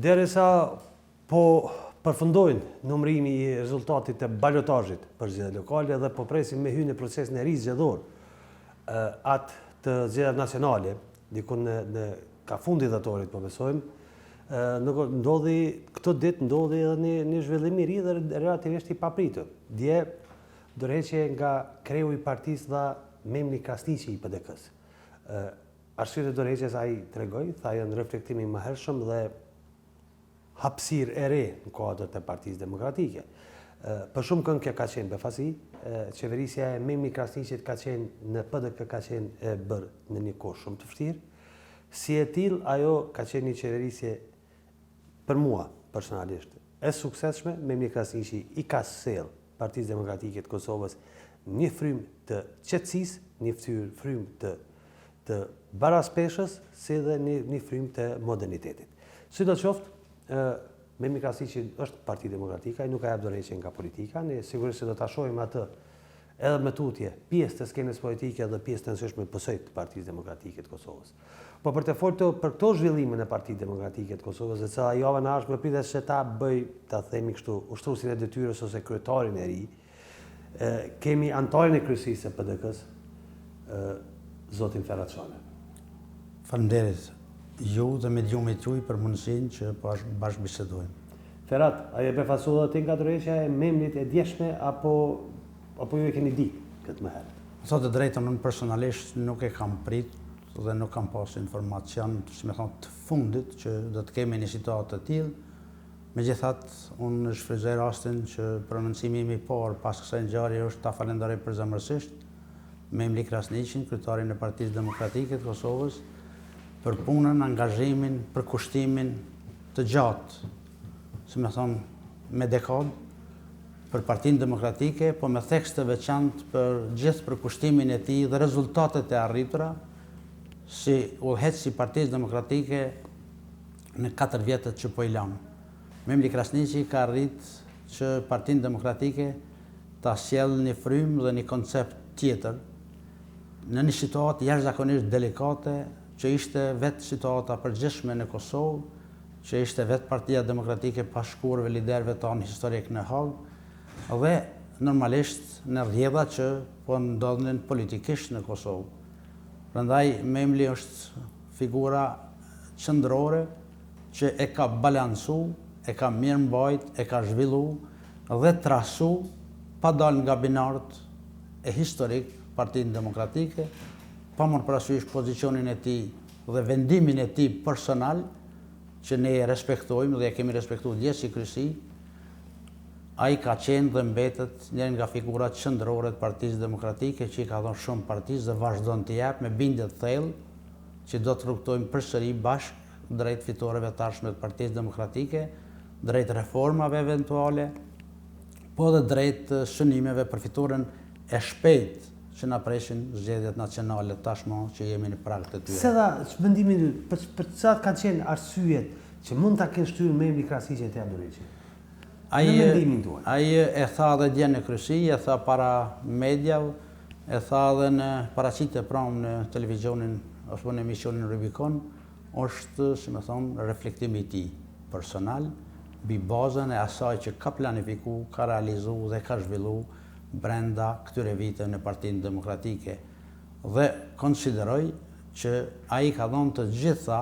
Derisa po përfundojnë numërimi i rezultatit të balotazhit për zgjedhjet lokale dhe po presim me hy në procesin e ri zgjedhor, atë të zgjedhjeve nacionale, diku në në ka fundi i dhjetorit po besojmë, nuk ndodhi këto ditë ndodhi edhe një një zhvillim i ri dhe relativisht i papritur. Dje dorëheqje nga kreu i partisë dha Memli Krasniqi i PDK-së. Arsyet e dorëheqjes ai tregoi, tha janë reflektim i mëhershëm dhe hapësirë e re në kuadër të Partisë Demokratike. Për shumë kënd kjo ka qenë befasi, qeverisja e Memli Krasniqit ka qenë në PDK ka qenë e bërë në një kohë shumë të vështirë. Si e tillë ajo ka qenë një qeverisje për mua personalisht e suksesshme, Memli Krasniqi i ka sjellë Partisë Demokratike të Kosovës një frymë të qetësisë, një frymë të të baraspeshës, si dhe një, një frymë të modernitetit. Sidoqoftë, ë Memli Krasniqi është Parti Demokratike, ai nuk ka jap dorëheqje nga politika, ne sigurisht se do ta shohim atë edhe më tutje, pjesë të skenës politike dhe pjesë të rëndësishme besoj të Partisë Demokratike të Kosovës. Po për të folë për këto zhvillime në Partinë Demokratike të Kosovës, e cila javën e ardhshme pritet që ta bëj, ta themi kështu, ushtruesin e detyrës ose kryetarin e ri, kemi anëtarin e kryesisë së PDK-së, zotin Ferat Shala. Faleminderit ju dhe mediumit juaj për mundësinë që po bashkëbisedojmë. Ferat, a je befasu edhe ti nga dorëheqja e Memlit e djeshme apo apo ju e keni ditë këtë më herët? Me thënë të drejtën, unë personalisht nuk e kam prit dhe nuk kam pas informacion, si me thonë, të fundit që do të kemi një situatë të tillë. Megjithatë, unë shfrytëzoj rastin që prononcimi im i parë pas kësaj ngjarje është ta falenderoj përzemërsisht Memli Krasniqin, kryetarin e Partisë Demokratike të Kosovës, për punën, angazhimin, përkushtimin të gjatë, si me thonë, me dekadë, për Partinë Demokratike, po me theks të veçantë për gjithë përkushtimin e tij dhe rezultatet e arritura si udhëheqës i Partisë Demokratike në katër vjetët që po i lamë. Memli Krasniqi ka arrit që Partinë Demokratike ta sjellë një frymë dhe një koncept tjetër në një situatë jashtëzakonisht delikate që ishte vetë situata e përgjithshme në Kosovë, që ishte vetë Partia Demokratike pas shkuarve liderëve tanë historik në Hagë dhe normalisht në rrjedha që po ndodhnin politikisht në Kosovë. Prandaj Memli është figura qendrore që e ka balancu, e ka mirëmbajt, e ka zhvillu dhe trasu pa dalë nga binarët e historik Partinë Demokratike, pa marrë parasysh pozicionin e tij dhe vendimin e tij personal, që ne e respektojmë dhe e kemi respektu dje si kryesi, ai ka qenë dhe mbetet njëri nga figurat qendrore të Partisë Demokratike që i ka dhënë shumë partisë dhe vazhdon t'i jap me bindje të thellë që do të rrugëtojmë përsëri bashkë drejt fitoreve të ardhshme të Partisë Demokratike, drejt reformave eventuale, po edhe drejt synimeve për fitoren e shpejtë që na presin zgjedhjet nacionale tashmë që jemi në prag të tyre. Cila, mendimin yt, për, për cilat kanë qenë arsyet që mund ta kenë shtyrë Memli Krasniqin të japë dorëheqjen? Ai, në mendimin tuaj. Ai e tha edhe dje në kryesi, e tha para mediave, e tha edhe në paraqitje pramë në televizionin ose në emisionin Rubikon, është, si me thonë, reflektimi i tij personal mbi bazën e asaj që ka planifiku, ka realizu dhe ka zhvillu brenda këtyre viteve në Partinë Demokratike dhe konsideroj që ai ka dhënë të gjitha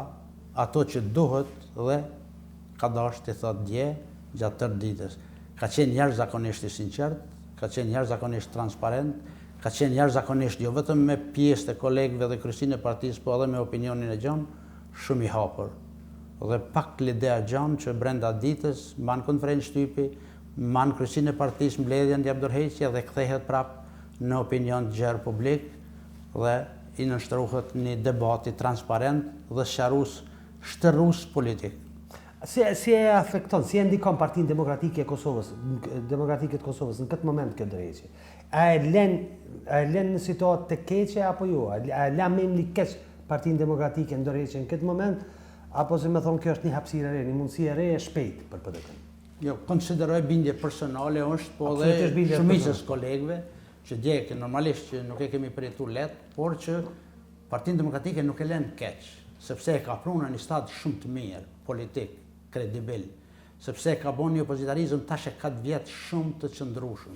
ato që duhet dhe ka dashtë t'i thotë dje gjatë tërë ditës. Ka qenë jashtëzakonisht i sinqertë, ka qenë jashtëzakonisht transparent, ka qenë jashtëzakonisht jo vetëm me pjesë të kolegëve dhe kryesinë e partisë, po edhe me opinionin e gjanë, shumë i hapur. Dhe pak lider gjanë që brenda ditës mban konferencë shtypi, Mban kryesinë e partisë mbledhjen jep dorëheqje dhe kthehet prapë në opinion të gjerë publik dhe i nënshtrohet një debati transparent dhe sqarues shterues politik. Si si e afekton, si e ndikon Partinë Demokratike e Kosovës, Demokratike të Kosovës në këtë moment kjo dorëheqje? A e len a e len në situatë të keqe apo jo? A e la Memli keq Partinë Demokratike në dorëheqje në këtë moment apo si me thonë kjo është një hapësirë e re, një mundësi e re e shpejtë për PDK-në? Jo, konsideroj bindje personale është, po dhe shumicës kolegëve, që dje normalisht që nuk e kemi përjetu lehtë, por që Partinë Demokratike nuk e len keq, sepse e ka pru në një stad shumë të mirë politik. kredibil, sepse e ka bo një opozitarizëm tash e katër vjet shumë të qëndrueshëm,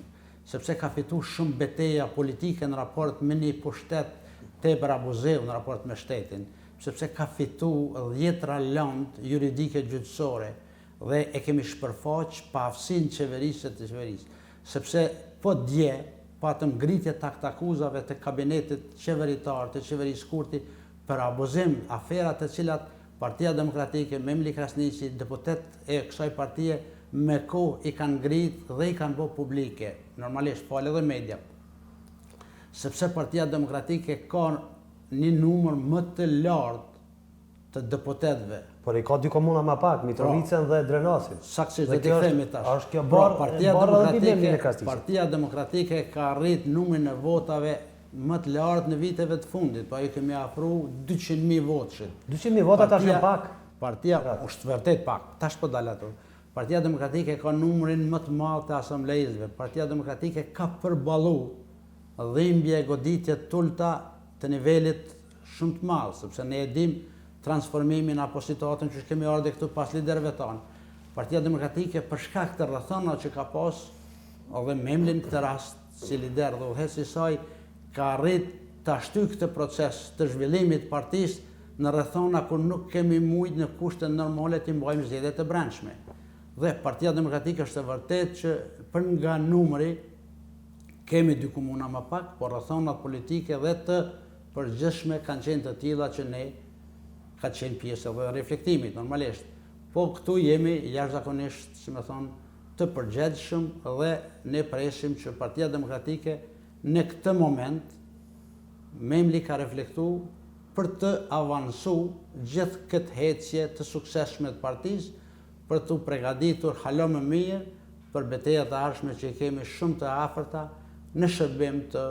sepse ka fitu shumë beteja politike në raport me një pushtet tepër abuziv në raport me shtetin, sepse ka fitu dhjetra landë juridike gjyqësore dhe e kemi shpërfaq paaftësinë qeverisëse të qeverisë, sepse po dje patëm ngritje të aktakuzave të kabinetit qeveritar të qeverisë Kurti për abuzim, afera të cilat Partia Demokratike, Memli Krasniqi, deputetët e kësaj partie me kohë i kanë ngrit dhe i kanë bo publike, normalisht falë edhe mediave. Sepse Partia Demokratike ka një numër më të lartë të deputetëve. Por i ka dy komuna ma pak, Mitrovicën dhe Drenasin. Saktësisht, do t'i kthehemi tash. A është kjo pra, barrë, Partia barrë edhe mbi Memlin Krasniqin? Partia Demokratike ka arrit numrin e votave më të lartë në viteve të fundit, po i kemi afru 200.000 votëshit. 200.000 vota tash janë pak. Partia, është vërtet pak, tash po dal aty. Partia Demokratike ka numrin më të madh të asambleistëve. Partia Demokratike ka përballu dhimbje e goditje të ulta të nivelit shumë të madh, sepse ne e dimë transformimin apo situatën që kemi ardhur këtu pas liderëve tanë. Partia Demokratike për shkak të rrethanave që ka pas, edhe Memli në këtë rast si lider dhe udhëheqës i saj ka arrit ta shty këtë proces të zhvillimit të partisë në rrethana kur nuk kemi mujt në kushte normale t'i mbajmë zgjedhjet e brendshme. Dhe Partia Demokratike është e vërtetë që për nga numri kemi dy komuna më pak, por rrethanat politike dhe të përgjithshme kanë qenë të tilla që ne ka qenë pjesë edhe reflektimit, normalisht. Po këtu jemi jashtëzakonisht, si me thonë, të përgjegjshëm dhe ne presim që Partia Demokratike në këtë moment Memli ka reflektu për të avansu gjithë këtë hecje të suksesshme të partisë, për t'u pregaditur hala më mirë për betejat e ardhshme që i kemi shumë të afërta në shërbim të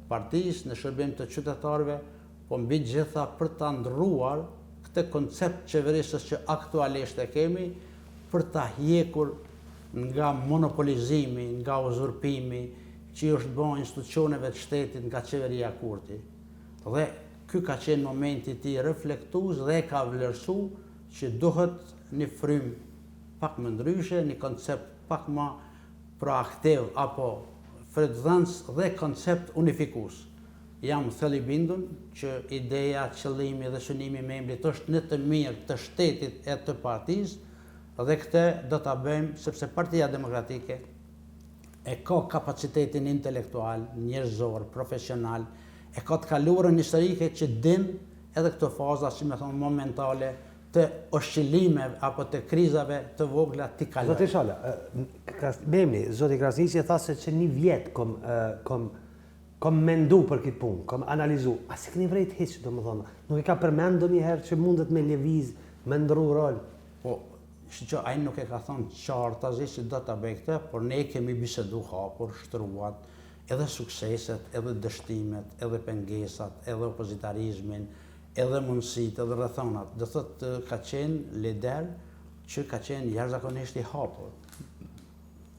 partisë, në shërbim të qytetarëve, po mbi të gjitha për ta ndrruar këtë koncept qeverisës që aktualisht e kemi, për ta hjekur nga monopolizimi, nga uzurpimi që i është bo institucioneve të shtetit nga qeveria Kurti. Dhe ky ka qenë momenti i tij reflektues dhe e ka vlerësu që duhet një frymë pak më ndryshe, një koncept pak më proaktiv apo frytdhënës dhe koncept unifikues. Jam thellë i bindun që ideja, qëllimi dhe synimi i Memlit është në të mirë të shtetit e të partisë dhe këtë do ta bëjmë sepse Partia Demokratike e ka kapacitetin intelektual, njerëzor, profesional, e ka të kaluarën historike që din edhe këto faza, si me thonë, momentale të oscilimeve apo të krizave të vogla t'i kalojë. Zoti Shala, Memli, zoti Krasniqi tha se që një vjet kom, kom, kom mendu për këtë punë, kom analizu. A s'e keni vrejt hiç, domethonë, nuk e ka përmend ndonjëherë që mundet me lëviz, me ndrru rol? Po, shiqo, ai nuk e ka thonë qartazi që do ta bëj këtë, por ne kemi bisedu hapur, shtruat, edhe sukseset, edhe dështimet, edhe pengesat, edhe opozitarizmin, edhe mundësitë, edhe rrethanat. Do thotë ka qenë lider që ka qenë jashtëzakonisht i hapur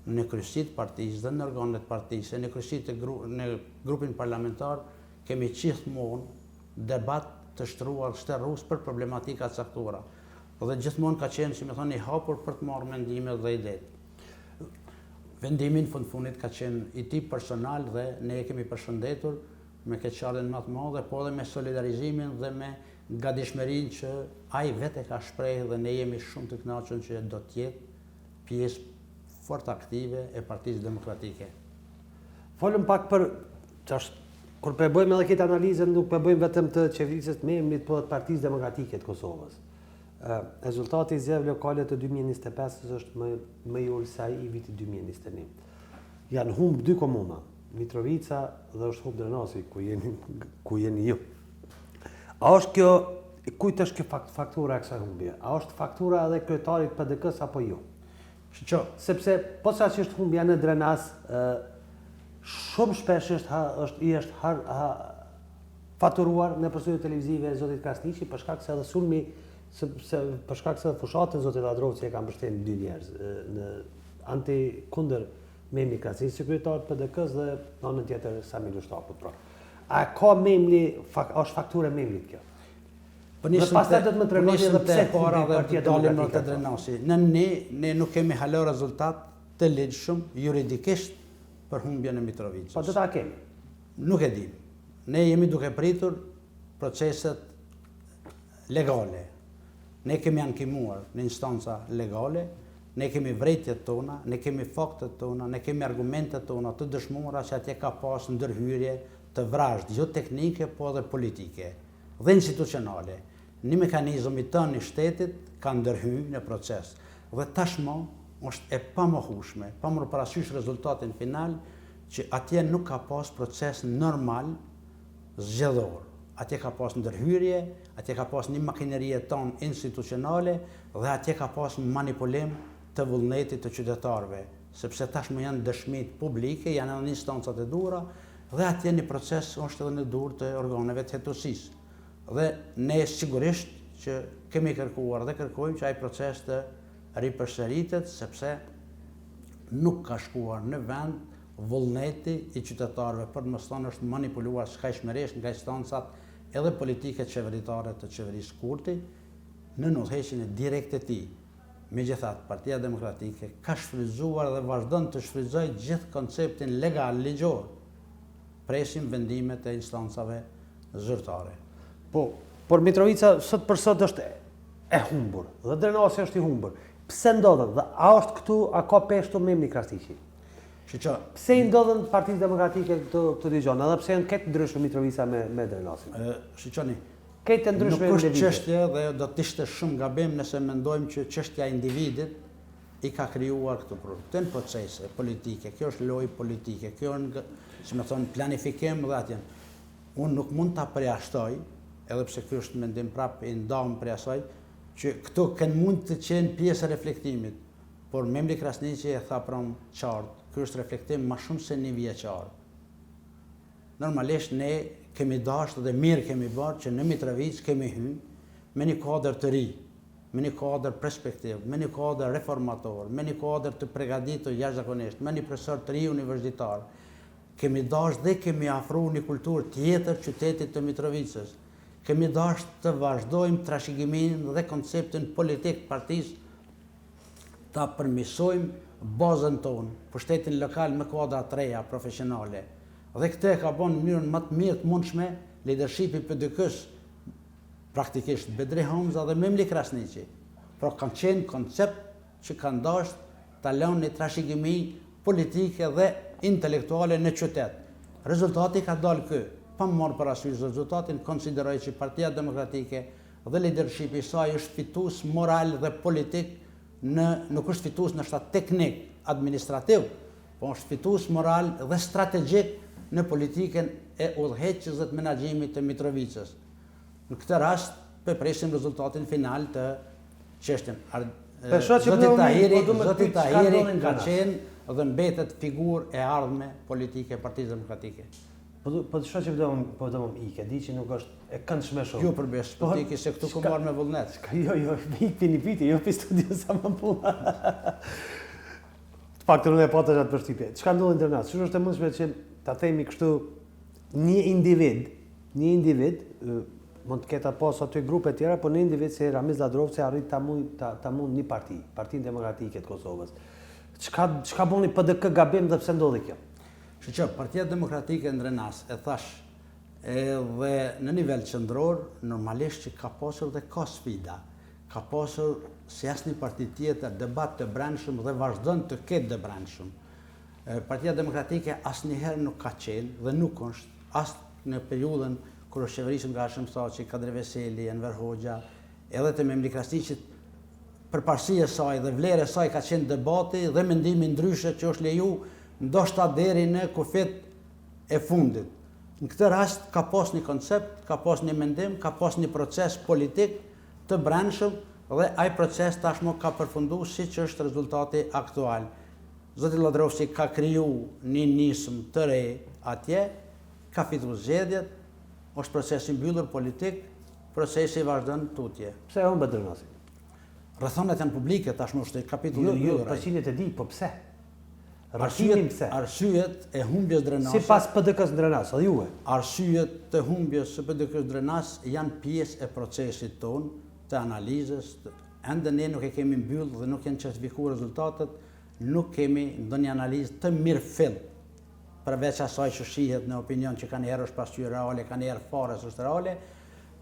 në kryesi të partisë dhe në organet e partisë, në kryesi të gru, në grupin parlamentar kemi gjithmonë debat të shtruar shterues për problematika të caktuara. Dhe gjithmonë ka qenë, si me thonë, i hapur për të marrë mendimet dhe idetë. Vendimi në fund fundit ka qenë i tij personal dhe ne e kemi përshëndetur me keqardhjen më të madhe, po edhe me solidarizimin dhe me gatishmërinë që ai vetë e ka shprehë dhe ne jemi shumë të kënaqur që do të jetë pjesë fort aktive e Partisë Demokratike. Folëm pak për tash kur po e bëjmë edhe këtë analizën nuk po e bëjmë vetëm të qeverisjes të Memlit, po të Partisë Demokratike të Kosovës. Rezultati i zgjedhjeve lokale të 2025-ës është më më i ulët se ai i vitit 2021. Janë humb dy komuna, Mitrovica dhe është humb Drenasi, ku jeni ku jeni ju. A është kjo kujt është kjo fakt, faktura e kësaj humbje? A është faktura edhe kryetarit PDK-s apo jo? Shiqo, sepse posaçërisht humbja në Drenas, ë shumë shpesh është ha, është i është har, ha, faturuar nëpër studio televizive e zotit Krasniqi për shkak se edhe sulmi se, se për shkak se edhe fushatën zotit Lladrovci e kanë mbështetur dy njerëz në anti kundër Memli Krasniqi si kryetar të PDK-s dhe në anën tjetër Sami Lushtakut pra. A ka Memli, fak, është fakturë e Memlit kjo? Po dhe pastaj do të më tregoni edhe pse para dhe të dalim në te Drenasi. Në ne, ne nuk kemi hala rezultat të ligjshëm juridikisht për humbjen e Mitrovicës. Po do ta kemi. Nuk e dim. Ne jemi duke pritur proceset legale. Ne kemi ankimuar në instanca legale, ne kemi vërejtjet tona, ne kemi faktet tona, ne kemi argumentet tona të dëshmuara që atje ka pas ndërhyrje të vrazhdë, jo teknike, po edhe politike dhe institucionale. Një mekanizëm i tënë i shtetit ka ndërhy në proces dhe tashmë është e pamohueshme, pa marrë parasysh rezultatin final, që atje nuk ka pas proces normal zgjedhor. Atje ka pas ndërhyrje, atje ka pas një makineri e tonë institucionale dhe atje ka pas manipulim të vullnetit të qytetarëve, sepse tashmë janë dëshmitë publike, janë edhe në instancat e duhura dhe atje një proces është edhe në duar të organeve të hetuesisë. Dhe ne sigurisht që kemi kërkuar dhe kërkojmë që ai proces të ripërsëritet sepse nuk ka shkuar në vend vullneti i qytetarëve, për të mos thënë është manipuluar skajshmërisht nga instancat edhe politike qeveritare të qeverisë Kurti, nën udhëheqjen e direkte të tij. Megjithatë, Partia Demokratike ka shfrytëzuar dhe vazhdon të shfrytëzojë gjithë konceptin legal ligjor. Presim vendimet e instancave zyrtare. Po, por Mitrovica sot për sot është e humbur dhe Drenasi është i humbur. Pse ndodhën dhe a është këtu, a ka peshë këtu Memli Krasniqi? Shiqo, Pse i ndodhën Partisë Demokratike këto këto dy gjëra, edhe pse janë krejt ndryshme Mitrovica me me Drenasin? Ë, shiqoni, Krejt të ndryshme Nuk është çështje dhe do të ishte shumë gabim nëse mendojmë që çështja e individit i ka krijuar këto probleme. Këto janë procese politike, kjo është lojë politike, kjo është, si me thonë, planifikim dhe atje. Unë nuk mund ta përjashtoj, edhe pse ky është mendim prapë i ndamë prej asaj, që këto kanë mund të qenë pjesë e reflektimit, por Memli Krasniqi e tha pramë qartë, ky është reflektim ma shumë se një vjeçar. Normalisht ne kemi dashtë dhe mirë kemi bërë që në Mitrovicë kemi hy me një kuadër të ri, me një kuadër perspektiv, me një kuadër reformator, me një kuadër të pregaditur jashtëzakonisht, me një profesor të ri universitar. Kemi dashtë dhe kemi afru një kulturë tjetër qytetit të Mitrovicës. Kemi dashtë të vazhdojmë trashëgiminë dhe konceptin politik të partisë ta përmirësojmë bazën tonë, pushtetin lokal me kuadra të reja profesionale. Dhe këtë e ka bo në mënyrën më të mirë të mundshme lidershipi i PDK-së, praktikisht Bedri Hamza dhe Memli Krasniqi. Pra kanë qenë koncept që kanë dashtë ta lënë një trashëgimi politike dhe intelektuale në qytet. Rezultati ka dalë ky. Pa marrë parasysh rezultatin, konsideroj që Partia Demokratike dhe lidershipi i saj është fitues moral dhe politik në nuk është fitues ndoshta teknik, administrativ, po është fitues moral dhe strategjik në politikën e udhëheqjes dhe të menaxhimit të Mitrovicës. Në këtë rast, po e presim rezultatin final të çështjen. Zoti Tahiri, po Zoti Tahiri ka qenë dhe mbetet figurë e ardhme politike e Partisë Demokratike. Po po të shoh që do po do më ikë, di që nuk është e këndshme shumë. Jo për besë, po ti se këtu kam marrë me vullnet. Ka jo, jo, me ikë për një pyetje, jo për studio sa më puna. Të paktën unë e pata atë përshtypje. Çka ndodhi në Drenas? Qysh është e mundshme që ta themi kështu një individ, një individ mund të ketë pas aty grupe të tjera, por një individ si Ramiz Lladrovci arrit ta mund ta, ta mund një parti, Partinë Demokratike të Kosovës. Çka çka boni PDK gabim dhe pse ndodhi kjo? Shiqo, Partia Demokratike në Drenas, e thash, edhe në nivel qendror, normalisht që ka pasur dhe ka sfida. Ka pasur, si asnjë parti tjetër, debat të brendshëm dhe vazhdon të ketë të brendshëm. Partia Demokratike asnjëherë nuk ka qenë dhe nuk është, as në periudhën kur është qeverisur nga Hashim Thaçi, Kadri Veseli, Enver Hoxha, edhe te Memli Krasniqit, përparësi e saj dhe vlerë e saj ka qenë debati dhe mendimi ndryshe që është leju ndoshta deri në kufijtë e fundit. Në këtë rast ka pas një koncept, ka pas një mendim, ka pas një proces politik të brendshëm dhe ai proces tashmë ka përfundu siç është rezultati aktual. Zoti Lladrovci ka kriju një nismë të re atje, ka fitu zgjedhjet, është proces i mbyllur politik, procesi vazhdon tutje. Pse e humbët Drenasin? Rrethanat janë publike, tashmë është kapitulli i mbyllur. Jo, jo, përqindjet e di, po pse? Rrëfimin pse? Arsyet e humbjes Drenasit. Sipas PDK-së në Drenas, edhe juve. Arsyet e humbjes së PDK-së në Drenas janë pjesë e procesit tonë të analizës, ende ne nuk e kemi mbyllë dhe nuk janë certifikuar rezultatet, nuk kemi ndonjë analizë të mirëfilltë, përveç asaj që shihet në opinion që kanjëherë është pasqyrë reale, kanjëherë fare s'është reale,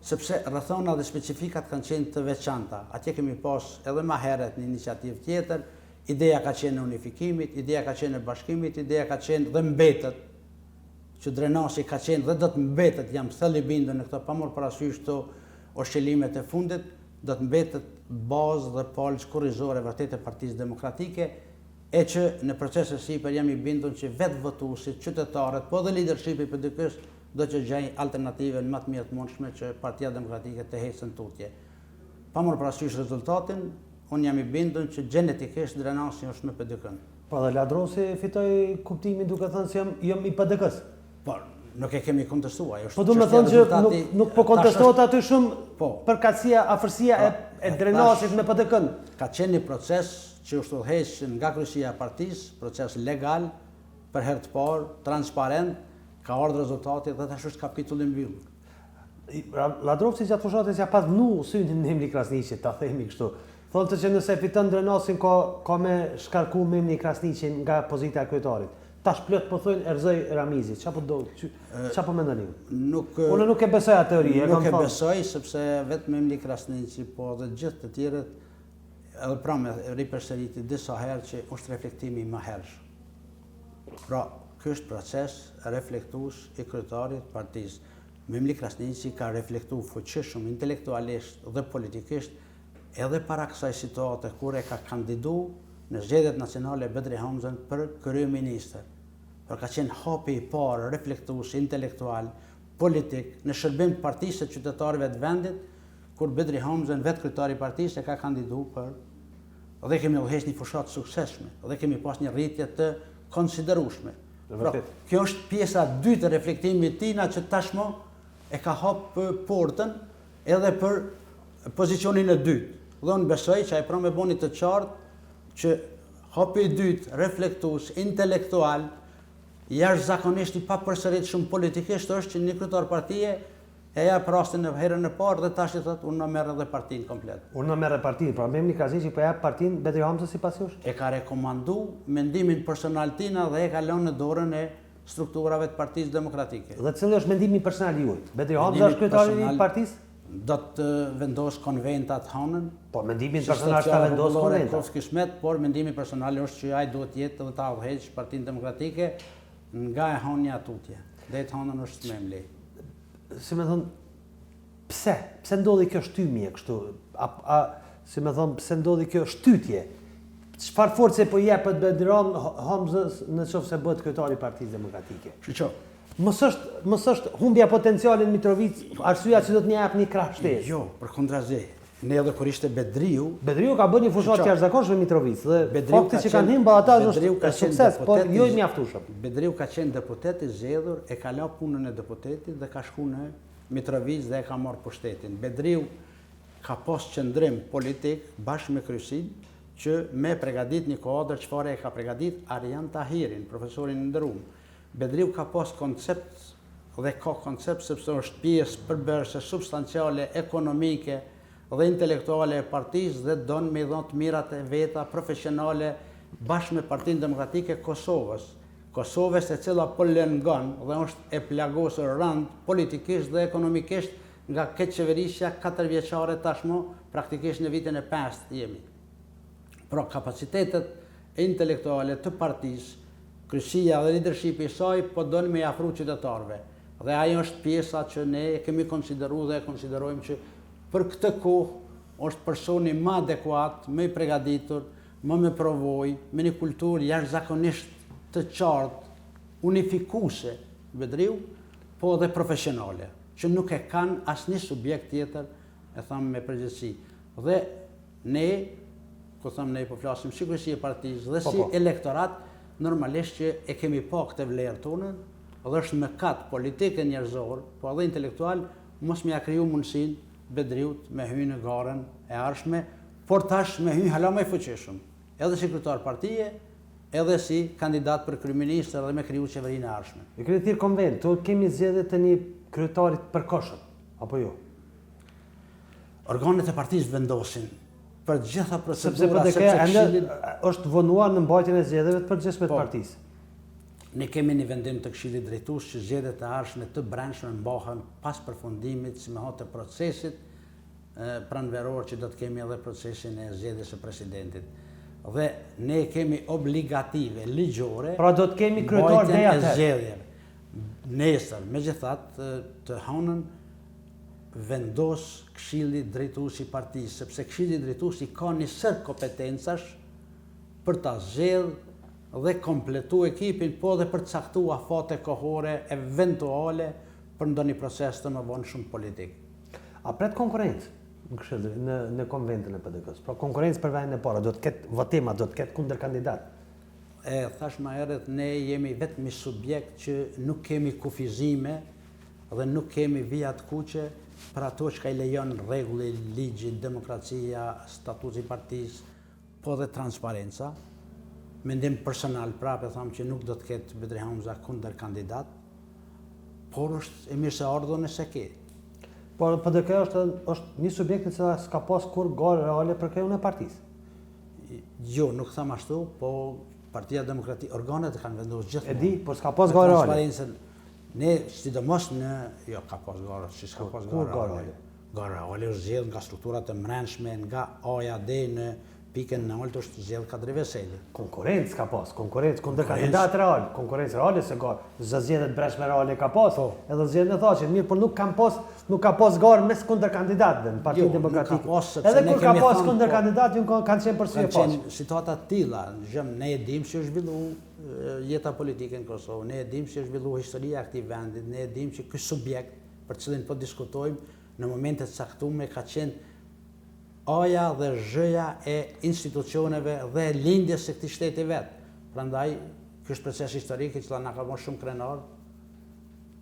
sepse rrethana dhe specifikat kanë qenë të veçanta. Atje kemi pas edhe ma herët një iniciativë tjetër, Ideja ka qenë e unifikimit, ideja ka qenë e bashkimit, ideja ka qenë dhe mbetet që Drenasi ka qenë dhe do të mbetet, jam thellë i bindur në këtë pa marrë parasysh këto oscilimet e fundit, do të mbetet bazë dhe palcë kurrizore vërtet e Partisë Demokratike, e që në proces e sipër jam i bindur që vetë votuesit, qytetarët, po edhe lidershipi i PDK-së do të gjejë alternativën më të mirë të mundshme që Partia Demokratike të ecën tutje. Pa marrë parasysh rezultatin, Unë jam i bindun që gjenetikisht Drenasi është me PDK-në. Po edhe Lladrovci fitoi kuptimin duke thënë se jam jam i PDK-së. Po, nuk e kemi kontestuar, ajo është Po do me thënë që nuk nuk po kontestohet aty shumë po, përkatësia, afërsia e e Drenasit me PDK-në. Ka qenë një proces që është udhëhequr nga kryesia e partisë, proces legal, për herë të parë, transparent, ka ardhur rezultati dhe tash është kapitull i mbyllur. Lladrovci gjatë fushatës ja pas vnu synin Memli Krasniqit, ta themi kështu. Thotë që nëse fiton Drenasin ka ka me shkarku Memli Krasniqin nga pozita e kryetarit. Tash plot po thonë e rrëzoi Ramizi. Çka po do? Çka po mendoni ju? Nuk Unë nuk e besoj atë teori, e kam Nuk e besoj sepse vetë Memli Krasniqi, po edhe gjithë të tjerët edhe pramë e ripërsëriti disa herë që është reflektimi i mëhershëm. Pra, ky është proces reflektues i kryetarit të partisë. Memli Krasniqi ka reflektu fuqishëm intelektualisht dhe politikisht edhe para kësaj situate kur e ka kandidu në zgjedhjet nacionale Bedri Hamzën për kryeministër. Pra ka qenë hapi i parë reflektues intelektual, politik në shërbim të partisë e qytetarëve të vendit kur Bedri Hamzën vetë kryetari i partisë e ka kandidu për dhe kemi udhëheq një fushatë të suksesshme dhe kemi pas një rritje të konsiderueshme. Pra, kjo është pjesa e dytë e reflektimit tina që tashmë e ka hap portën edhe për pozicionin e dytë. Dhe unë besoj që ai pra me boni të qartë që hapi i dytë reflektues, intelektual, jashtëzakonisht i papërsëritshëm politikisht është që një kryetar partie E jap rastin në herën e parë dhe tash i thotë unë merr edhe partinë komplet. Unë merr edhe partinë, pra Memli Krasniqi po jap partinë Bedri Hamzës sipas jush? E ka rekomandu mendimin personal tina dhe e ka lënë në dorën e strukturave të Partisë Demokratike. Dhe cili është mendimi personal i juaj? Bedri Hamza është kryetari i partisë? Do të vendosë konventa të hanën. Po mendimin personal ta vendosë konventa. Qoftë kismet, por mendimi personal është që ai duhet të jetë dhe ta udhëheqë Partinë Demokratike nga e hanja tutje. Deri të hanën është Memli. Si me thënë, pse? Pse ndodhi kjo shtymje kështu? A, a, si me thënë, pse ndodhi kjo shtytje? Çfarë force po i jepet Bedri Hamzës në qoftë se bëhet kryetari i Partisë Demokratike? Shqo. Mos është, mos është humbja potenciale në Mitrovicë, arsyeja që do të një jap një krah shtesë. Jo, përkundrazi. Ne edhe kur ishte Bedriu, Bedriu ka bërë një fushatë të jashtëzakonshme në Mitrovicë dhe Bedriu fakti që kanë hyrë balotazh është sukses, por jo i mjaftueshëm. Bedriu ka qenë deputet i zgjedhur, e ka lënë punën e deputetit dhe ka shku në Mitrovicë dhe e ka marrë pushtetin. Bedriu ka pas qëndrim politik bashkë me kryesinë që me pregadit një kuadër çfarë e ka pregadit Arian Tahirin, profesorin e nderuam. Bedriu ka pas koncept dhe ka koncept sepse është pjesë përbërëse substanciale ekonomike dhe intelektuale e partisë dhe don me i dhënë të mirat e veta profesionale bashkë me Partinë Demokratike Kosovës, Kosovës e cila po lëngon dhe është e plagosur rëndë politikisht dhe ekonomikisht nga keqqeverisja katërvjeçare tashmë praktikisht në vitin e pestë jemi. Pra kapacitetet intelektuale të partisë Kryesia dhe lidershipi i saj po don me i afru qytetarëve dhe ajo është pjesa që ne e kemi konsideru dhe e konsiderojmë që për këtë kohë është personi më adekuat, më i pregaditur, më me përvojë, me një kulturë jashtëzakonisht të qartë, unifikuese, Bedriu, po edhe profesionale, që nuk e kanë asnjë subjekt tjetër, e tham me përgjegjësi. Dhe Ne, kur them ne po flasim si kryesi e partisë dhe po, si po. elektorat, normalisht që e kemi pa këtë vlerë tonën dhe është mëkat politik e njerëzor, po edhe intelektual, mos me ja kriju mundësinë Bedriut me hy në garën e ardhshme, por tash me hy hala më i fuqishëm, edhe si kryetar partie, edhe si kandidat për kryeministër dhe me kriju qeverinë e ardhshme. E keni thirrë konventë, do kemi zgjedhje të një kryetarit të përkohshëm, apo jo? Organet e partisë vendosin për të gjitha procedurat, sepse PDK ende është vonuar në mbajtjen e zgjedhjeve të përgjithshme të po. partisë. Ne kemi një vendim të Këshillit Drejtues që zgjedhjet e ardhshme të brendshme mbahen pas përfundimit, si me thonë, të procesit pranveror që do të kemi edhe procesin e zgjedhjes së presidentit. Dhe ne kemi obligative ligjore Pra do të kemi kryetar deri atëherë. zgjedhjeve. Nesër, megjithatë, të hënën vendos Këshilli Drejtues i partisë, sepse Këshilli Drejtues i ka një sërë kompetencash për ta zgjedhë dhe kompletu ekipin, po edhe për të caktu afate kohore eventuale për ndonjë proces të mëvonshëm politik. A pret konkurrencë në këshill në në konventën e PDK-së? Pra konkurrencë për vendin e parë, do të ketë votim, a do të ketë kundërkandidat? E thashë më herët, ne jemi vetmi subjekt që nuk kemi kufizime dhe nuk kemi vija të kuqe për ato çka i lejon rregulli, ligji, demokracia, statuti i partisë, po dhe transparenca. Mendim personal prapë e tham që nuk do të ketë Bedri Hamza kundërkandidat, por është e mirëseardhur nëse ke. Por PDK është është një subjekt i cili s'ka pas kurrë garë reale për kreun e partisë. Jo, nuk tham ashtu, po Partia Demokratike, organet e kanë vendosur gjithmonë. E di, por s'ka pas garë reale. Ne, sidomos në, jo, ka pas garë, si s'ka pas garë reale. Garë reale është zgjedhë nga strukturat e mrenshme, nga A-ja deri në pikën e naltë është zgjedhë Kadri Veseli. Konkurrencë ka pas, konkurrencë, kundërkandidat real, konkurrencë reale se garë, zë zgjedhjet brendshme reale ka pas, po. edhe zgjedhjet e Thaçit, mirë, por nuk kanë pas, nuk ka pas garë mes kundërkandidatëve në Partinë jo, Demokratike. Nuk ka pas, sepse edhe kur ka pas po. kundërkandidat, ju kanë qenë për sy e faqe. Kanë qenë situata të tilla, gjëm, ne e dimë si është zhvillu jeta politike në Kosovë, ne e dimë si është zhvillu historia e këtij vendit, ne e dimë që ky subjekt për të cilin po diskutojmë, në momente të caktume ka qenë A-ja dhe Zh-ja e institucioneve dhe e lindjes së këtij shteti vetë. Prandaj, ky është proces historik i cili na ka bërë shumë krenar.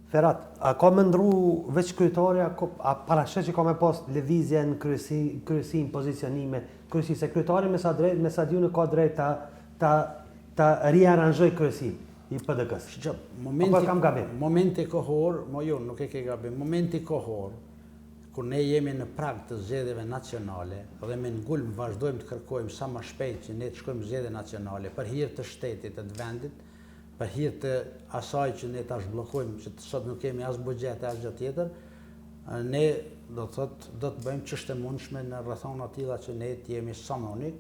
Ferat, a ka me ndrru veç kryetari, a, a parasheh që ka me pas lëvizje në kryesi, kryesi në pozicionime, kryesi, se kryetari me sa drejt, me sa di unë ka drejt ta, ta, ta riaranzhoj kryesinë i PDK-së. Shqo, momenti, Apo kam gabim? Momenti kohor, mo jo, nuk e ke gabim, momenti kohor, kur ne jemi në prag të zgjedhjeve nacionale dhe me ngulm vazhdojmë të kërkojmë sa më shpejt që ne të shkojmë në zgjedhje nacionale për hir të shtetit e të vendit, për hir të asaj që ne ta zhbllokojmë që sot nuk kemi as buxhet e asgjë tjetër, ne do të thotë do të bëjmë ç'është e mundshme në rrethana të tilla që ne të jemi sa më unik,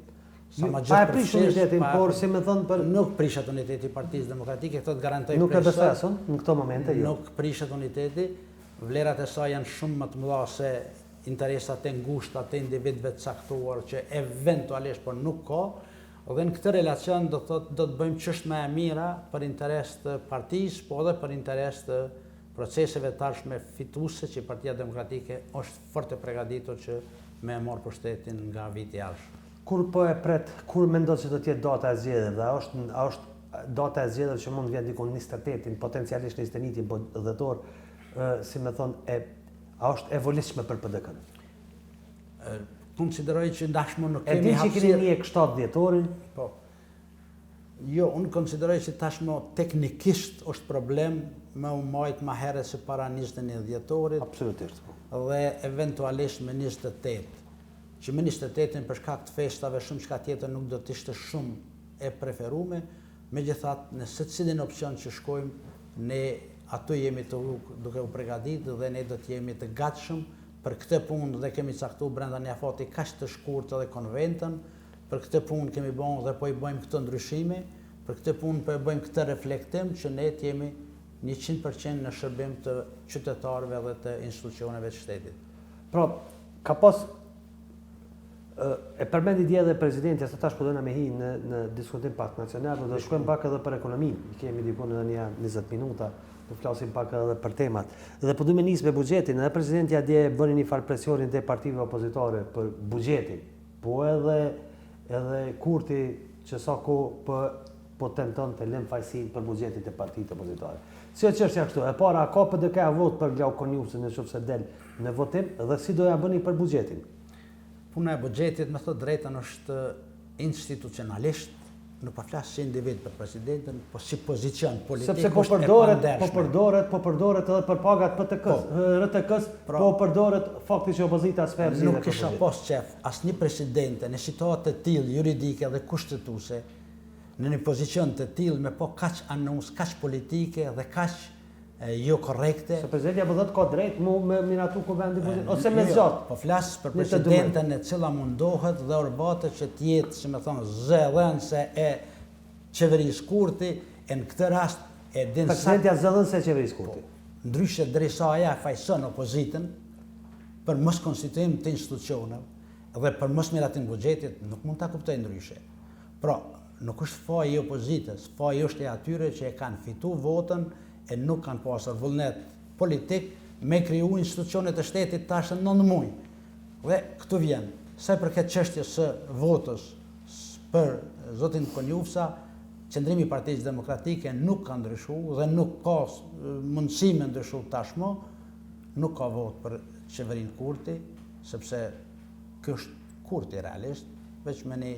sa më gjithë Pa e prish unitetin, por si me thënë për... Nuk prishet uniteti i Partisë Demokratike, këtë të garantoj Nuk e besoj as unë, në këto momente, jo. Nuk prishet uniteti, Vlerat e saj janë shumë më të mëdha se interesat e ngushta të individëve të caktuar që eventualisht por nuk ka, dhe në këtë relacion do të thotë do të bëjmë ç'është më e mira për interes të partisë, po edhe për interes të proceseve të ardhshme fituese që Partia Demokratike është fort e pregaditur që me e marrë pushtetin nga viti i ardhshëm. Kur po e pret, kur mendon se do të jetë data e zgjedhjeve dhe a është a është data e zgjedhjeve që mund të vjen diku 28-in, potencialisht 21-in, po dhjetor, si me thonë, e, a është e volitshme për PDK-në? Konsideroj që tashmë nuk kemi hapësirë... E di që keni një 7 dhjetorin? Po. Jo, unë konsideroj që tashmë teknikisht është problem me u majt ma herët se para 21 dhjetorit. Absolutisht, po. Dhe eventualisht me 28. Që me 28-in për shkak të festave shumë çka tjetër nuk do të ishte shumë e preferume, megjithatë në secilin opsion që shkojmë, ne aty jemi të duke u pregadit dhe ne do të jemi të gatshëm për këtë punë dhe kemi caktu brenda një afati kaq të shkurtë edhe konventën, për këtë punë kemi bo dhe po i bëjmë këto ndryshime, për këtë punë po e bëjmë këtë reflektim që ne të jemi 100% në shërbim të qytetarëve dhe të institucioneve të shtetit. Pra, ka pas E përmendi dje edhe presidenti, se tash po dojna me hi në në diskutim pak nacional, do të shkojmë pak edhe për ekonominë. I kemi diku edhe një 20 minuta, të flasim pak edhe për temat. Dhe po du me nis me buxhetin, edhe presidentja dje bëri një farë presioni ndaj partive opozitare për buxhetin. Po edhe edhe Kurti që sa kohë po po tenton të lënë fajësinë për buxhetin te partitë opozitare. Si është çështja kështu? E para, a ka PDK-ja votë për Glauk Konjufcën në qoftë se del në votim dhe si do ja bëni për buxhetin? Puna e buxhetit, me thënë të drejtën, është institucionalisht. Nuk po flas si individ për presidenten, po si pozicion politik Sepse po përdoret, po përdoret, po përdoret edhe për pagat PTK-s, po, RTK-s, pra, po përdoret fakti që opozita s'po jep Nuk kisha pas qef asnjë presidente në situatë të tillë juridike dhe kushtetuese, në një pozicion të tillë me po kaq anus, kaq politike dhe kaq jo korrekte. Se presidentja po thotë ka drejt mu me miratu kuvendi buxhet ose me jo, zgjat. Po flas për presidenten e cila mundohet dhe orvatet që të jetë, si me thonë, zëdhënëse e qeverisë Kurti, e në këtë rast e din sa Presidentja zëdhënëse e qeverisë Kurti. Po, ndryshe derisa ajo e fajëson opozitën për moskonstituim të institucioneve dhe për mosmiratim buxhetit, nuk mund ta kuptoj ndryshe. Pra, nuk është faji i opozitës, faji është i atyre që e kanë fitu votën e nuk kanë pasur vullnet politik me kriju institucionet e shtetit tash e 9 muaj. Dhe këtu vjen, sa i përket çështjes së votës për zotin Konjufca, qëndrimi i Partisë Demokratike nuk ka ndryshu dhe nuk ka mundësi me ndryshu tashmë, nuk ka votë për qeverinë Kurti, sepse ky është Kurti realisht, veç me një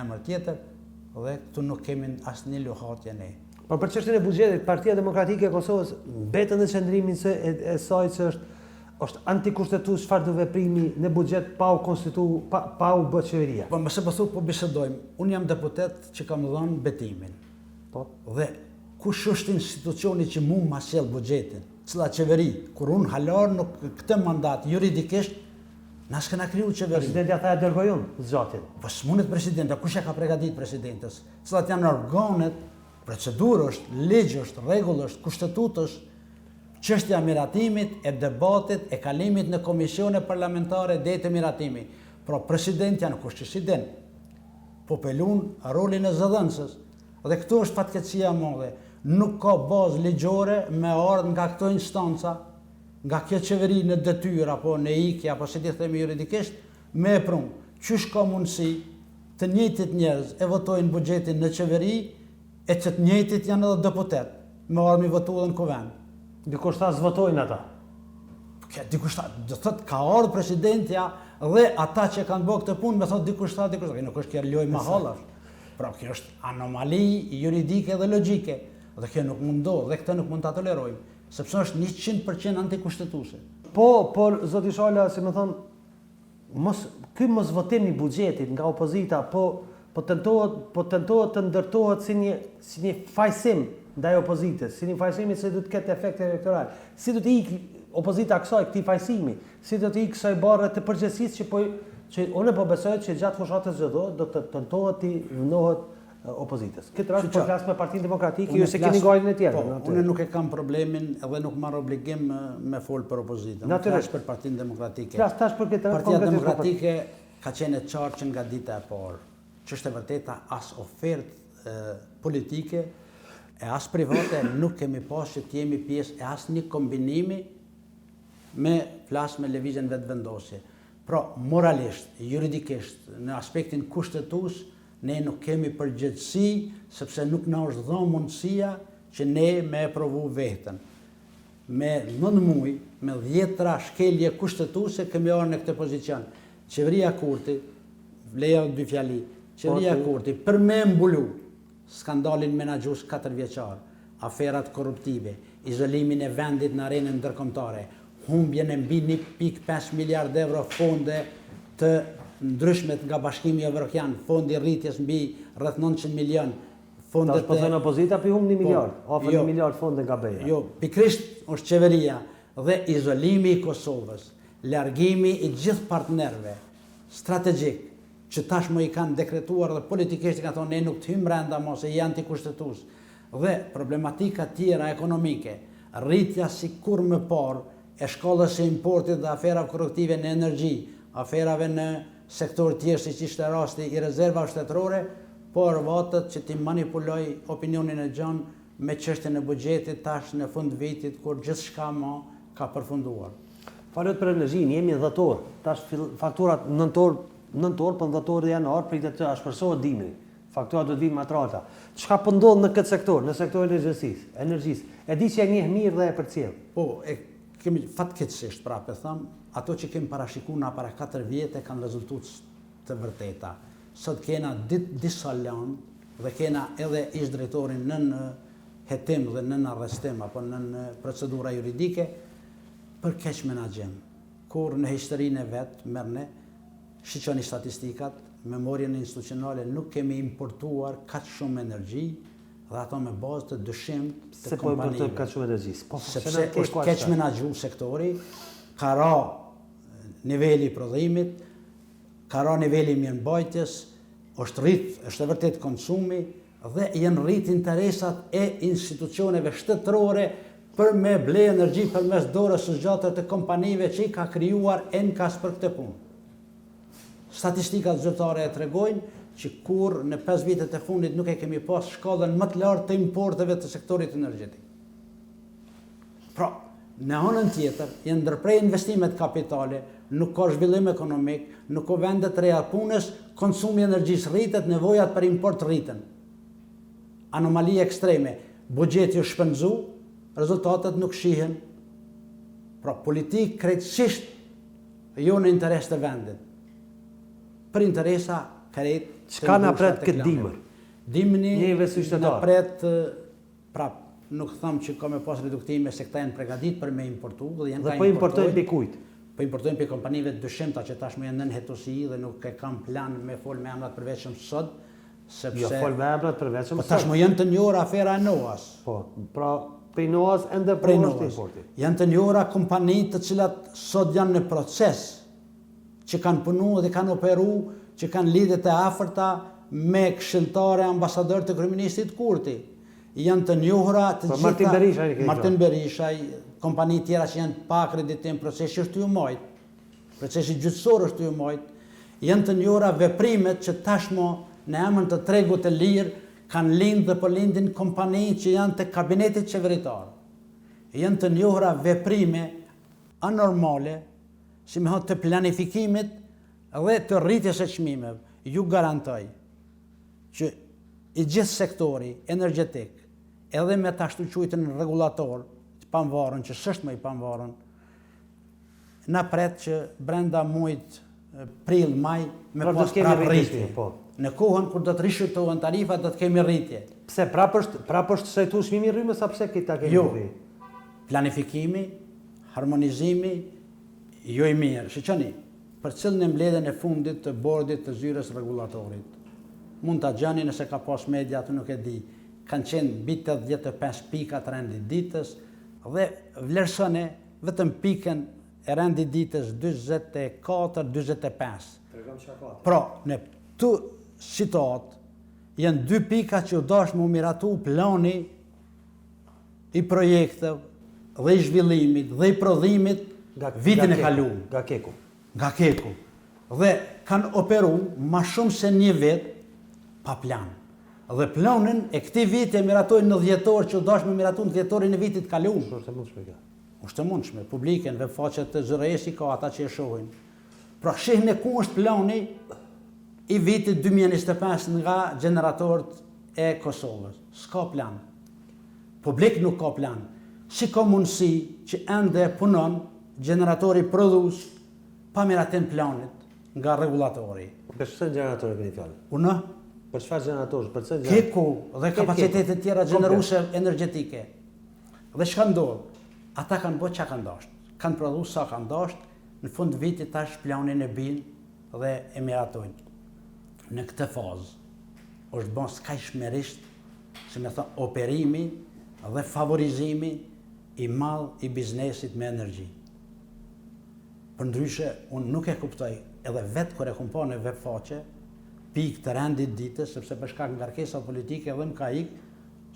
emër tjetër dhe këtu nuk kemi asnjë luhatje ne. Por për çështjen e buxhetit, Partia Demokratike e Kosovës mbetet në qëndrimin se e, e saj që është është antikushtetues çfarëdo veprimi në buxhet pa u konstitu pa, pa u bë qeveria. Po mëse po thu po bisedojmë, unë jam deputet që kam dhënë betimin. Po. Dhe kush është institucioni që mu ma sjell buxhetin? Cila qeveri? Kur unë hala nuk këtë mandat juridikisht Na s'kena kriju qeveri. Presidentja tha e dërgoj unë zgjatjen. Po s'mundet presidentja, kush e ka pregatit presidentës? Cilat janë organet, procedurë është, ligj është, rregull është, kushtetutë është, çështja e miratimit, e debatit, e kalimit në komisione parlamentare deri te miratimi. Pra presidentja nuk është që s'i din. Po pe lun rolin e zëdhënëses. Dhe këtu është fatkeqësia e madhe. Nuk ka bazë ligjore me ardhë nga këto instanca nga kjo qeveri në detyrë apo në ikje apo si t'i themi juridikisht, me e pru. Qysh ka mundësi të njëjtit njerëz e votojnë buxhetin në qeveri e që të njëjtit janë edhe deputet, me ardhë me votu edhe në kuvend. Dikush tha s'votojnë ata. Kjo dikush tha, do thotë ka ardhur presidentja dhe ata që kanë bërë këtë punë, me thotë dikush tha, dikush tha, nuk është kjo lojë mahallash. Pra kjo është anomali juridike dhe logjike dhe kjo nuk mund ndodhë dhe këtë nuk mund ta tolerojmë. Sepse është 100% antikushtetuese. Po, por zoti Shala, si me thonë, mos ky mosvotim i buxhetit nga opozita po po tentohet po tentohet të ndërtohet si një si një fajësim ndaj opozitës, si një fajësim i cili do të ketë efekt elektoral. Si do të ikë opozita kësaj këtij fajësimi, si do të ikë kësaj barre të përgjegjësisë që po që unë po besoj që gjatë fushatës zgjedhore do të tentohet t'i vnohet opozitës. Këtë rast po flas me Partinë Demokratike, ju s'e keni gajlen e tjerë. Po, unë nuk e kam problemin edhe nuk marr obligim me fol për opozitën. Natyrisht për Partinë Demokratike. Flas tash për këtë rast. Partia Demokratike ka qenë e qartë që nga dita e parë. Ç'është e vërteta as ofertë politike e as private nuk kemi pas që të jemi pjesë e asnjë kombinimi me flas me lëvizjen Vetëvendosje. Pra, moralisht, juridikisht, në aspektin kushtetues, Ne nuk kemi përgjegjësi sepse nuk na është dhënë mundësia që ne me e provu vehten. Me nëntë muaj, me dhjetra shkelje kushtetuese kemi ardhur në këtë pozicion. Qeveria Kurti, lejo dy fjali, qeveria Kurti për me mbulu skandalin menaxhues katërvjeçar, aferat korruptive, izolimin e vendit në arenën ndërkombëtare, humbjen e mbi 1.5 miliard euro fonde të ndryshme nga Bashkimi Evropian, fondi i rritjes mbi rreth 900 milion, fondet Tash po thonë opozita po humb 1 po, miliard, afër 1 miliard fonde nga BE-ja. Jo, pikërisht është qeveria dhe izolimi i Kosovës, largimi i gjithë partnerëve strategjik që tashmë i kanë dekretuar dhe politikisht i kanë thonë ne nuk të hyjmë brenda mo se je antikushtetues dhe problematika tjera ekonomike, rritja si kurrë më parë e shkallës së importit dhe aferave korruptive në energji, aferave në sektorë tjerë siç ishte rasti i rezervave shtetërore, po orvatet që t'i manipulojë opinionin e gjanë me çështjen e buxhetit tash në fund vitit kur gjithçka ma ka përfunduar. Folët për energjinë, jemi në dhjetor, tash fakturat nëntor, nëntor, po në dhjetor dhe janar pritet të ashpërsohet dimri. Fakturat do të vinë më të larta. Çka po ndodh në këtë sektor, në sektorin e energjisë? Energjisë. E di që e njeh mirë dhe e përcjell. Po, e kemi fatkeqësisht prapë e them, ato që kemi parashikuar na para 4 vjetë kanë rezultuar të vërteta. Sot kena disa lëndë. Dhe kena edhe ish drejtorin nën hetim dhe nën arrestim apo nën procedura juridike për keqmenaxhim. Kur në historinë e vet merrne, shiqoni statistikat, memorien institucionale nuk kemi importuar kaq shumë energji dhe ato me bazë të dyshimtë të kompanive. Pse po importojmë kaq shumë energji? Po Sepse është keqmenaxhu sektori, ka ra niveli i prodhimit, ka ra niveli i mirëmbajtjes, është rrit, është e vërtetë konsumi dhe janë rrit interesat e institucioneve shtetërore për me ble energji përmes dorës së zgjatur të kompanive që i ka krijuar enkas për këtë punë. Statistikat zyrtare e tregojnë që kurrë në 5 vitet e fundit nuk e kemi pas shkallën më të lartë të importeve të sektorit energjetik. Pra, në anën tjetër, janë ndërpre investimet kapitale, nuk ka zhvillim ekonomik, nuk ka vende të reja punës, konsumi i energjisë rritet, nevojat për import rriten. Anomali ekstreme, buxheti është shpenzu, rezultatet nuk shihen. Pra, politikë krejtësisht jo në interes të vendit. Për interesa krejt Çka na pret këtë dimër? Dimni na pret Prap, nuk them që ka me pas reduktime se këta janë pregadit për me importu dhe janë dhe po importojnë prej kujt? Po importojnë prej kompanive të dyshimta që tashmë janë nën hetusi dhe nuk e kam plan me fol me emra të përveçëm sot, sepse Jo, fol me emra të përveçëm po sot. Po tashmë janë të njohura afera e Noas. Po, pra prej Noas ende po është importi. Janë të njohura kompani të cilat sot janë në proces që kanë punu dhe kanë operu, që kanë lidhje të afërta me këshilltarë e ambasadorë të kryeministrit Kurti. Janë të njohura të po, gjitha Martin Berishaj, Martin Berishaj, kompani tjera që janë pa akreditim, procesi është tu u majt. Procesi gjyqësor është tu u majt. Janë të njohura veprimet që tashmë në emër të tregut të lirë kanë lind dhe po lindin kompani që janë të kabinetit qeveritar. Janë të njohura veprime anormale si me thonë të planifikimit dhe të rritjes së çmimeve, ju garantoj që i gjithë sektori energjetik, edhe me të ashtuquajtun rregullator të pamvarun, që s'është më i pamvarun, na pret që brenda muajit prill, maj, me pra, pas prapë rritje. Po. Në kohën kur do të rishqyrtohen tarifat, do të kemi rritje. Pse, prapë është, prapë është shtrejtu çmimi i rrymës, a pse këta kemi jo. Planifikimi, Harmonizimi jo i mirë. Shiqoni, përcillni mbledhjen e fundit të bordit të zyrës rregullatorit. Mund ta gjeni nëse ka pas media aty nuk e di. Kanë qenë mbi 85 pika të rendit ditës dhe vlerësone vetëm pikën e rendit ditës 44 45. Pra, në këtë situatë janë dy pika që u dashtë me u miratu plani i projekteve dhe i zhvillimit dhe i prodhimit nga, vitin nga e kalum. Nga keku. Nga keku. Dhe kanë operu ma shumë se një vit pa plan. Dhe planin e këtij viti e miratojnë në dhjetor që u dashtë me miratu në dhjetorin e vitit kalum. Është e mundshme kjo. Është e mundshme, publike në webfaqet të ZRRE-së i ka ata që e shohin. Pra shihni ku është plani i vitit 2025 nga gjeneratorët e Kosovës. S'ka plan. Publik nuk ka plan. Si ka mundësi që ende punon gjeneratori prodhues pa miratim planit nga rregullatori? Për çfarë gjeneratori keni fjalën? Unë? Për çfarë gjeneratori? Për çfarë gjeneratori? Keku dhe kapacitetet tjera gjeneruese energjetike. Dhe çka ndodh? Ata kanë bërë çka kanë dashtë. Kanë prodhu sa kanë dashtë, në fund vitit tash planin e bijnë dhe e miratojnë. Në këtë fazë është bën skajshmërisht si me thënë, operimi dhe favorizimi i madh i biznesit me energji. Përndryshe, unë nuk e kuptoj, edhe vetë kur e kom pa në web faqe, pikë të rendit ditës, sepse për shkak ngarkesa politike edhe më ka ik,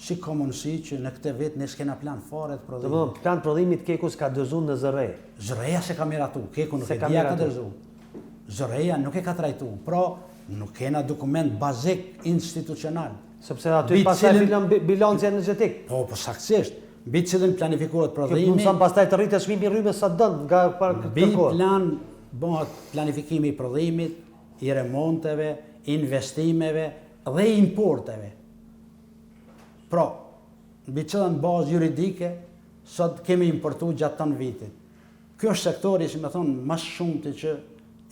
si ka mundësi që në këtë vit ne s'kena plan fare të prodhimit. Domethënë, plan prodhimit Keku s'ka dorëzu në ZRRE. ZRRE-ja s'e ka miratu, Keku nuk e di a ka dorëzu. ZRRE-ja nuk e ka trajtu, pra nuk kena dokument bazik institucional. Sepse aty pastaj fillon bilanci energjetik. Po, po saktësisht, mbi të cilin planifikohet prodhimi. Kjo mundëson pastaj të rritet çmimi i rrymës sa don nga para këtë kohë. Mbi plan bëhet planifikimi i prodhimit, i remonteve, investimeve dhe i importeve. Pra, mbi cilën bazë juridike sot kemi importu gjatë tanë vitit. Ky është sektori, si me thonë, më së shumti që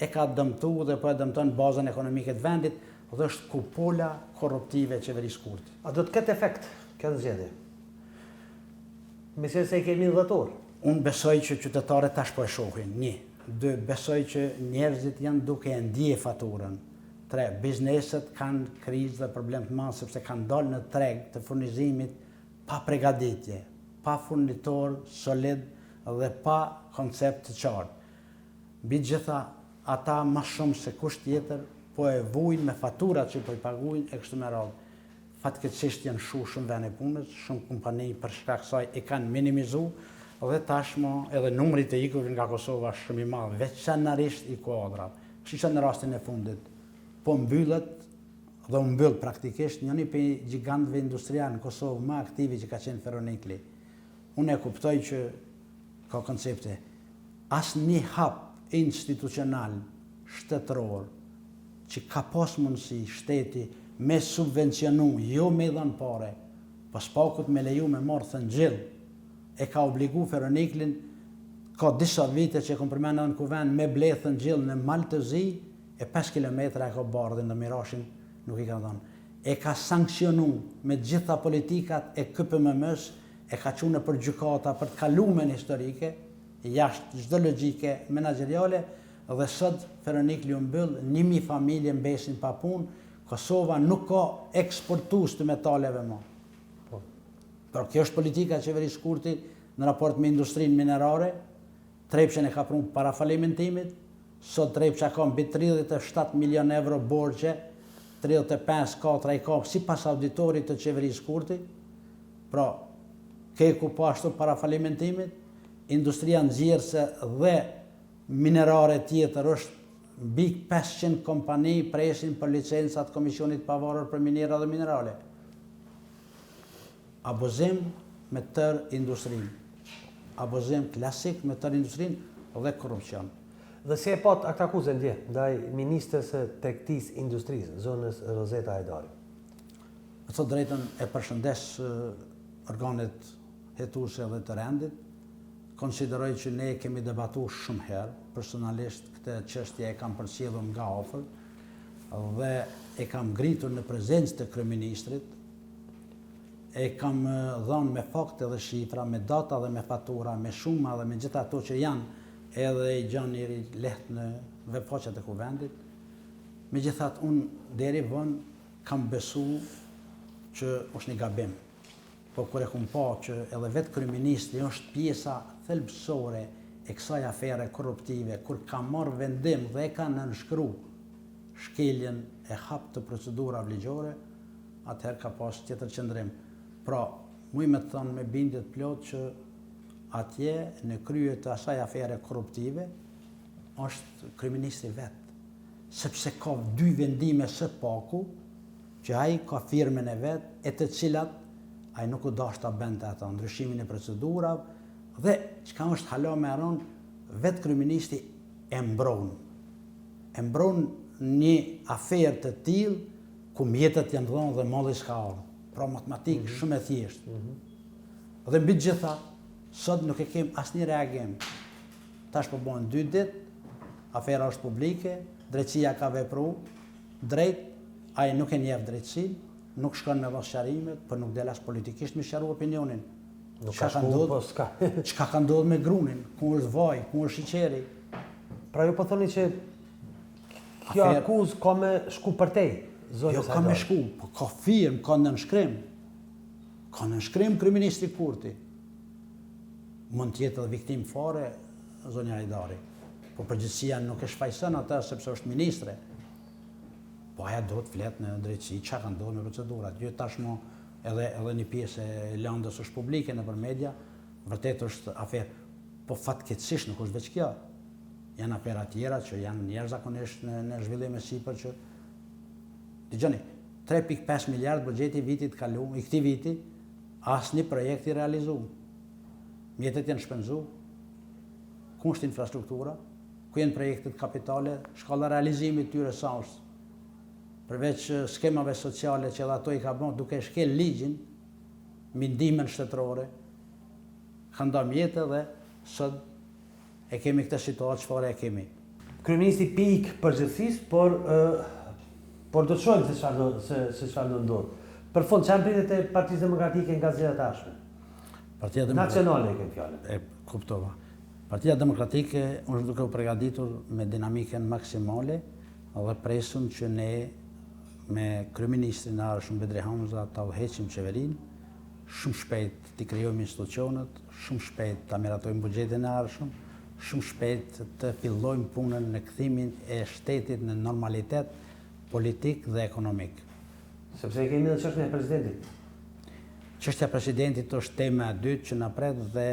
e ka dëmtu dhe po e dëmton bazën ekonomike të vendit. dhe është kupola korruptive e qeverisë Kurti. A do të ketë efekt kjo në zgjedhje? Meqenëse i kemi në dhjetor. Unë besoj që qytetarët tash po e shohin, një. Dy, besoj që njerëzit janë duke e ndje faturën. Tre, bizneset kanë krizë dhe problem të madh sepse kanë dalë në treg të furnizimit pa pregaditje, pa furnitor solid dhe pa koncept të qartë. Mbi të gjitha, ata ma shumë se kush tjetër po e vujnë me faturat që po i paguajnë e kështu me radhë. Fatkeqësisht janë shu shumë vene punës, shumë kompani për shkak kësaj e kanë minimizu dhe tashmë edhe numri i të ikurve nga Kosova është shumë i madh, veçanërisht i kuadrave. Kështu që në rastin e fundit po mbyllet dhe u mbyll praktikisht njëri prej gjigantëve industrial në Kosovë më aktivi që ka qenë Feronikli. Unë e kuptoj që ka koncepte. Asnjë hap institucional shtetëror që ka pas mundësi shteti me subvencionu, jo me i dhënë pare, po s'pakut me leju me marrë thëngjill, e ka obligu Feroniklin, ka disa vite që e kom përmend edhe në Kuvend, me ble thëngjill në Mal të Zi, e 5 kilometra e ka Bardhin dhe Mirashin nuk i ka dhënë. E ka sanksionu me gjitha politikat e KPMM-së, e ka çu nëpër gjykata për të kalumen historike, jashtë çdo logjike menaxheriale dhe sot Feronikli u mbyll, 1000 familje mbesin pa punë, Kosova nuk ka eksportues të metaleve më. Po. Por kjo është politika e qeverisë Kurti në raport me industrinë minerare, Trepçën e ka pru para falimentimit, sot Trepça ka mbi 37 milion euro borxhe, 35 katra i ka sipas auditorit të qeverisë Kurti, pra KEK-u po ashtu para falimentimit, industria nxjerrëse dhe minerare tjetër është mbi 500 kompani presin për licencat Komisionit Pavarur për Miniera dhe Minerale. Abuzim me tërë industrinë. Abuzim klasik me tërë industrinë dhe korrupsion. Dhe si e patë aktakuzën dje ndaj ministres së Tregtisë Industrisë, zonjës Rozeta Hajdari? Me thënë drejtën e përshëndes organet hetuese dhe të rendit. Konsideroj që ne kemi debatu shumë herë, personalisht këtë çështje e kam përcjellur nga afër dhe e kam ngritur në prezencë të kryeministrit, e kam dhënë me fakte dhe shifra, me data dhe me fatura, me shuma dhe me gjitha ato që janë edhe i gjen njeri lehtë në webfaqet e kuvendit. Megjithatë, unë deri vonë kam besu që është një gabim. Po kur e kom pa që edhe vetë kryeministri është pjesa thelbësore e kësaj afere korruptive, kur ka marrë vendim dhe e ka nënshkru shkeljen e haptë të procedurave ligjore, atëherë ka pas tjetër qëndrim. Pra, muj me të thënë me bindje të plotë që atje në krye të asaj afere korruptive është kryeministri vetë, sepse ka dy vendime së paku që ai ka firmën e vet e të cilat ai nuk u dashtë ta bënte ato, ndryshimin e procedurave dhe çka është hala më e rëndë, vetë kryeministri e mbron. E mbron një aferë të tillë ku mjetet janë dhënë dhe malli s'ka ardhur. Pra matematikë mm -hmm. shumë e thjeshtë. Mm -hmm. Dhe mbi të gjitha, sot nuk e kem asnjë reagim. Tash po bëhen dy ditë, afera është publike, drejtësia ka vepru, drejt, ai nuk e njeh drejtësinë, nuk shkon me dhënë sqarimet, por nuk del as politikisht me sqaru opinionin. Nuk ka shku, po s'ka. Çka ka ndodhur me grunin, ku është vaj, ku është sheqeri. Pra ju po thoni që Kjo akuzë ka me shku përtej, zonjës Jo, ka me shku, po ka firmë, ka nënshkrim. Ka nënshkrim kryeministri Kurti. Mund të jetë edhe viktimë fare, zonja Hajdari. Po përgjegjësia nuk e shfajson atë sepse është ministre. Po aja do të flet në drejtësi, çka ka ndodhur me procedurat. Jo tashmë edhe edhe një pjesë e landës është publike nëpër media, vërtet është aferë. Po fatkeqësisht nuk është veç kjo. Janë afera tjera që janë jashtëzakonisht në, në zhvillim e sipër që Dëgjoni, 3.5 miliard buxheti i vitit të kaluar, i këtij viti, asnjë projekt i realizu. Mjetet janë shpenzu. Ku është infrastruktura? Ku janë projektet kapitale? Shkalla e realizimit tyre sa është? Përveç skemave sociale që edhe ato i ka bërë duke shkel ligjin mbi ndihmën shtetërore, kanë nda mjete dhe sot E kemi këtë situatë çfarë e kemi. Kryeministri pi ik përgjegjësisë, por ë. Por do të shohim se çfarë do se se çfarë do ndodh. Për fund, çfarë pritjet e Partisë Demokratike nga zgjedhjet e ardhshme? Partia Demokratike Nacionale e kem fjalën. E kuptova. Partia Demokratike është duke u përgatitur me dinamikën maksimale dhe presim që ne me kryeministrin e ardhshëm Bedri Hamza ta udhëheqim qeverinë, shumë shpejt t'i krijojmë institucionet, shumë shpejt ta miratojmë buxhetin e ardhshëm, shumë shpejt të fillojmë punën në kthimin e shtetit në normalitet politik dhe ekonomik. Sepse e kemi edhe çështjen e presidentit. Çështja e presidentit është tema e dytë që na pret dhe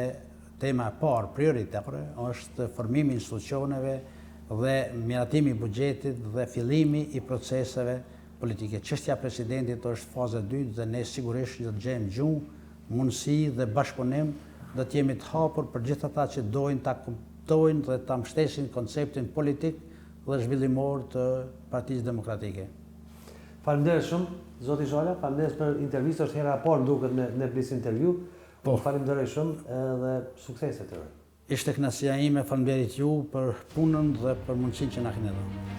tema e parë prioritare është formimi i institucioneve dhe miratimi i buxhetit dhe fillimi i proceseve politike. Çështja e presidentit është faza e dytë dhe ne sigurisht do të gjejmë gjuhë, mundësi dhe bashkëpunim, do të jemi të hapur për gjithë ata që dojnë ta kuptojnë dhe ta mbështesin konceptin politik dhe zhvillimor të Partisë Demokratike. Faleminderit shumë, zoti Shala, faleminderit për intervistë, është hera e parë më duket në në Blic Interview. Po. Falenderoj shumë edhe suksese të uroj. Ishte kënaqësia ime, faleminderit ju për punën dhe për mundësinë që na keni dhënë.